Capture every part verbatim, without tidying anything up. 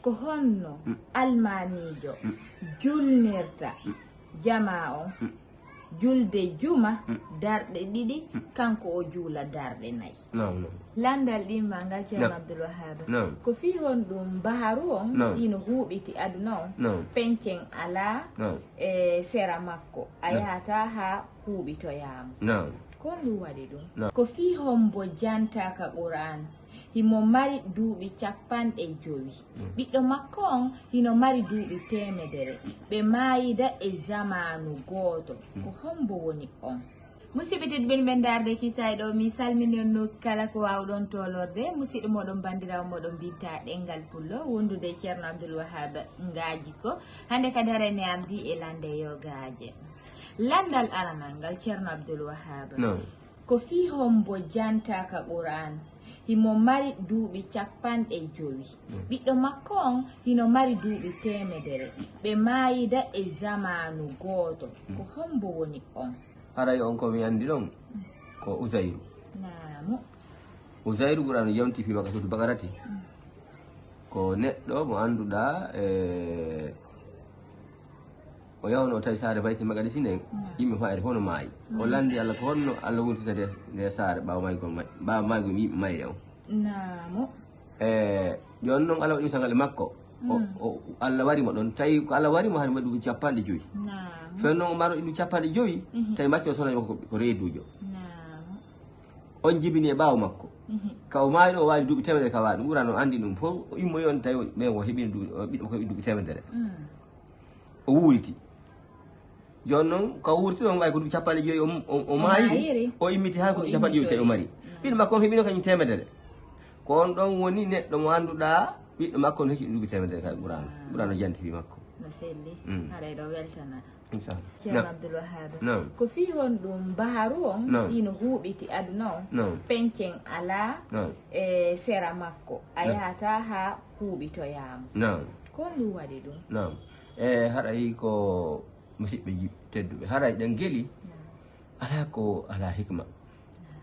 Ko honno almaamiijo julnirta jamaa on julde juma darɗe ɗiɗi, kanko o juula darɗe nayi? Naam, naam. Lanndal ɗimmal ngal, Ceerno Naam. Abdul Wahhab. Naam. Ko fii honɗum baharu on Naam. hino huuɓiti aduna on, Naam. pencen alaa Naam. e sera makko, a Naam. yahataa haa huuɓitoyaa mo. Naam. Ko honɗum waɗi ɗum? Naam. Ko fii hombo jantaaka Qur'aan? Himo mari duuɓi capanɗe jowi. Ɓiɗɗo makko on hino mari duuɓi teemedere. Ɓe maayida e zamaanu gooto. Ko hombo woni on? Musidɓe tedduɓe, ɓen ndaarde kisay ɗo, mi salmini on nokku kala ko waawɗon toolorde. Musidɗo mooɗon, banndiraawo mooɗon, binta ɗemngal pullo, wondude e Ceerno Abdul Wahhab Ngaaji ko. Hannde kadi haray ne ardi e lannde yogaaje. Lanndal aranal ngal, Ceerno Abdul Wahhab. Naam. Ko fii hombo jantaaka Qur'aan? Himo mari duuɓi capanɗe jowi. Ɓiɗɗo makko on hino mari duuɓi teemedere. Ɓe maayida e zamaanu gooto. Ko hombo woni on? Haray on ko mi anndi ɗon ko Uzayru. Naamu. Uzayru, Qur'aanu yewti fii makko suudu Baqarati. Ko neɗɗo mo annduɗaa, e, o yahunoo tawi saare Baytul Maqdisi nden, Naam. yimɓe mayre fow no maayi. O lanndi Allah ko honno Allah wurtata nde, nde saare ɓaawo maygol may-, ɓaawo maygol yimɓe mayre on. Naamu. E, jooni non Allah waɗi sangal e makko. O, o, Allah wari mo ɗon. Tawi ko Allah wari mo hari mo duuɓi capanɗe jowi. Naamu. Fenno o maro ɗum capanɗe jowi, Mhm. tawi maccuɗo sohna makko ko, ko reeduujo. Naamu. On jibini e ɓaawo makko. Mhm. Ka o maayi ɗo, o waali duuɓi teemedere ka waali. Qur'aanu anndi ɗum fow. O immoyi on tawi o, ɓen o heɓini duuɓi, o ɓiɗɗo makko heɓi duuɓi teemedere. Mm. O wuuriti. Jooni non, ka wuurti ɗon, wayi ko duuɓi capanɗe jowi o, o, o O maayiri. maayiri. O immiti haa ko O duuɓi capanɗe jowi tawi o immitoyi. mari. Mm. Ɓiɗɗo makko on heɓino kañum teemedere. Ko on ɗon woni neɗɗo mo annduɗaa, ɓiɗɗo makko on heɓi duuɓi teemedere ka Qur'aanu. Ah. Qur'aanu janti fii makko. No selli. Mm. Haray ɗo weltana. Inchallah. Ceerno Naam. Abdul Wahhab. Naam. Ko fii honɗum baharu on Naam. hino huuɓiti aduna on, Naam. pencen alaa Naam. e sera makko, a Naam. yahataa haa huuɓitoyaa mo? Naam. Ko honɗum waɗi ɗum? Naam. E, haray ko musidɓe ji-, tedduɓe, haray ɗen geli, Naam. alaa ko alaa hikma.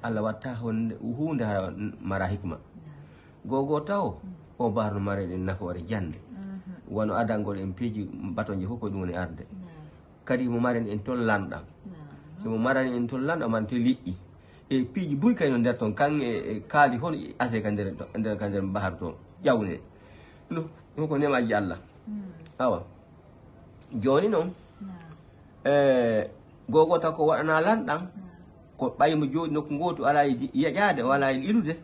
Allah watta honde, huunde hara mara hikma. Naam. Gogo taw, Mm. o barno mare ɗen nafoore jannde. Mhm. Wano adangol en piiji batonje fof ko ɗum woni arde. Naam. Kadi himo maren en ton lanɗam. Naam. Himo marani en ton lanɗam, man te liƴƴi. E piiji buy kay no nder ton, kan e, e kaali hon ase ka nder, nder, ka nder bahar ton. Ƴawne. No, no ko nemaji Allah. Mm. Awa. Jooni non, Naam. e, gogo taw ko waɗana lanɗam, Naam. ko ɓay mo jooɗi nokku gootu, alaa e di-, yeƴaade, o alaa e ilude,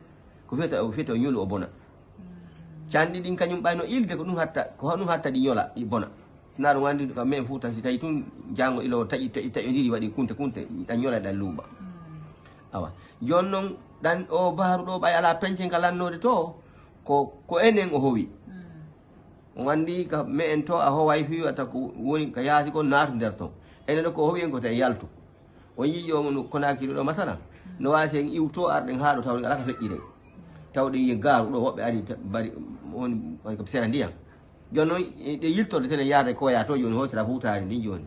ko fiyata, o fiyata o ñolu, o bona. Mm. Canɗi ɗin kañum ɓay no ilde, ko ɗum hatta, ko ɗum hatta ɗi ñola, ɗi bona. Sinaa ɗum anndi kam men Fuuta, si tawi tun jaango ilo taƴi, taƴi, taƴodiri, waɗi kunte, kunte, ɗan ñola, ɗan luuɓa. Mm. Awa. Jooni non, ɗan o baharu ɗo ɓay alaa pencen ka lannoode to, ko, ko enen o howi. Mm. On anndi ka me'en to a howay fii wata ko woni ka yaasi kon naatu nder ton. Enen ɗo ko o howi en ko tawi yaltu. On yi'i joomum Konaakiri ɗo masala. No waasi en iwto arɗen haa ɗo tawde alaa ka feƴƴiren. Tawɗen yi'e gaaru ɗo woɓɓe ari ta-, bari woni, woni ko sera ndiyam. Jooni non, e, ɗe yiltorde tene yaade ko yaa to jooni hootira huutaari ndin jooni.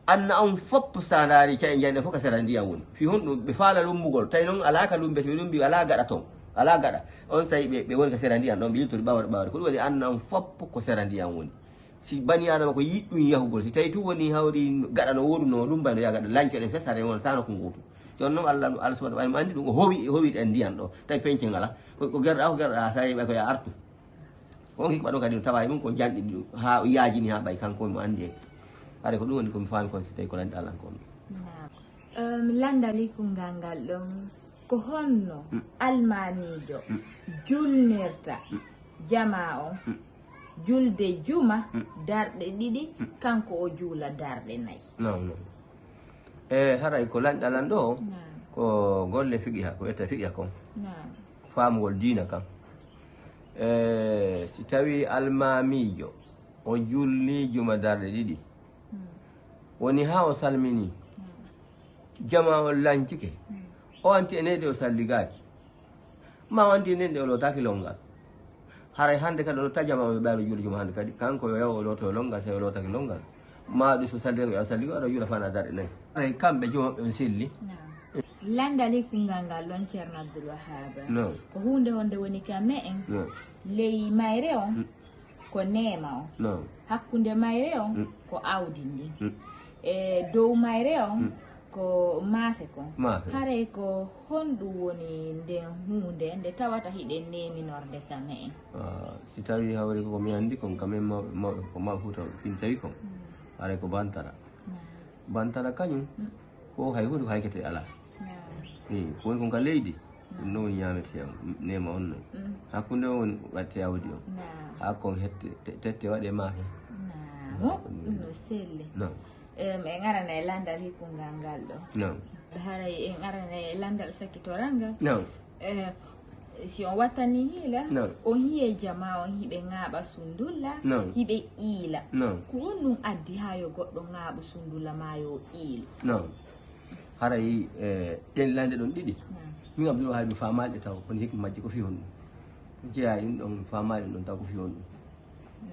Anna on fop sa ndaari ca'e njanɗe fof ka sera ndiyam woni. Fii honɗum ɓe faala lumbugol? Tawi non alaa ka lumbe, so ɓe lumbi alaa gaɗa ton. Alaa gaɗa. On sa'i ɓe, ɓe woni ka sera ndiyam ɗon, ɓe yiltori ɓawre ɓawre. Ko ɗum woni anna on fop ko sera ndiyam woni. Si bani Adama ko yiɗɗum yahugol, si tawi tun woni hawri gaɗa no woodunoo, lumbay no yaa gaɗa, lanco ɗen fes, hare wonata nokku nguutu. Jooni non Allah, Allah subhanahu wa ta'ala mo anndi ɗum, o howi, o howi ɗen ndiyam ɗo. Tawi peñce ngala. Ko, ko gerɗa, ko gerɗa, sa yehi ɓay ko yaa artu. On hikma ɗo kadi no tawa e mum ko janɗi ɗum haa o yaajini haa ɓay kanko mo anndi en. Haɗa ko ɗum woni ko mi faami kon si tawi ko lanɗi Alla kon. Naam. Ehm, lanndali kunngal ngal ɗon, ko honno Mm. almaamiijo Mm. julnirta Mm. jamaa on Mm. julde juma Mm. darɗe ɗiɗi, Mm. kanko o juula darɗe nayi? Naam, naam. E haray ko lanɗa lan ɗo, Naam. ko golle fiqiha, ko etta fiqiha kon. Naam. Faamugol diina kan. E si tawi almaamiijo o julni juma darɗe ɗiɗi, Hmm. woni haa o salmini, Hmm. jama on lancike, Hmm. o anti e neyde o salligaaki. Ma o anti e neyde o lootaaki longal. Haray hannde kadi o lotta jama o ɓayro juuɗe juma hannde kadi. Kanko yo yaw o looto longal, so o lootake longal. Ma ɗum so salligaaki, o salligo, aɗa juula fana darɗe nayi. Haray kamɓe juma ɓe on selli. Naam. Lanndal hikkungal ngal ɗon, Ceerno Abdul Wahhab. Naam. Ko huunde honde woni ka me'en? Naam. Ley mayre on, Hmm. Ko neema on. Non. Hakkunde mayre on ko awdi ndin. E dow mayre on ko maafe kon. Maafe. Haray ko honɗum woni nden huunde nde tawata hiɗen neeminorde ka me'en? Ah, si tawi hawri ko mi anndi kon, ka men mawɓe, mawɓe, ko mawɓe Fuuta pintay kon. Haray ko bantara. Bantara kañum, ko hay huunde ko haykete alaa. Naam. Eyi, ko woni kon ka leydi, ɗum noon woni ñaametee on, neema on noon. Hakkunde on woni waɗetee awdi on. Naam. Haa kon hette, te-, tette waɗee maafe. Naam. No selli. Non. Em, en arana e landal hikkungal ngal ɗo. Non. Haray en arana e landal sakkitoral ngal. Non. Eh, si on wattani hiila, Non. On hiye jama on hiɓe ŋaaɓa sundulla, Non. Hiɓe iila. Non. Ko honɗum addi haa yo goɗɗo ŋaaɓu sundulla maa yo iilu? Non. Haray, eh, ɗen lande ɗon ɗiɗi. Naam. Min Abdul Wahab mi faamaali ɗe taw, kono hikma majje ko fii honɗum? Ko jeyaa ɗum ɗon faamaali ɗum ɗon taw ko fii honɗum?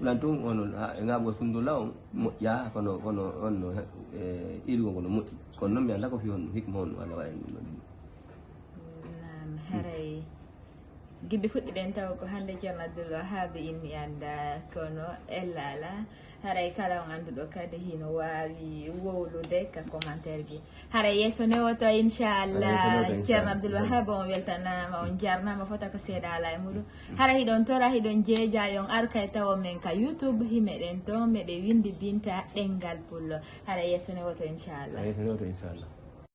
Lan tun on, on, ha, e ŋaaɓugol sundulla on moƴƴa, kono, kono on no, eh, iilugol ngol no moƴƴi. Kono noon mi anndaa ko fii honɗum, hikma honɗum Allah waɗani ɗum ɗon ɗiɗi. Naam, haray gimbi fuɗɗiɗen taw ko hannde Ceerno Abdul Wahab inni annda, kono ella alaa. Haray kala on annduɗo kadi hino waawi wowlude ka commentaire gi. Haray yeeso newoto, inchallah. Haray yeeso newoto, inchallah. Ceerno Abdul Wahab, on weltanaama, on jarnaama, fota ko seeɗa alaa e muɗum. Hara hiɗon tora, hiɗon jeeja, yon ar kay tawo men ka YouTube, himeɗen ton, meɗe windi Binta ɗengal pullo. Haray yeeso newoto, inchallah. Haray yeeso newoto, inchallah.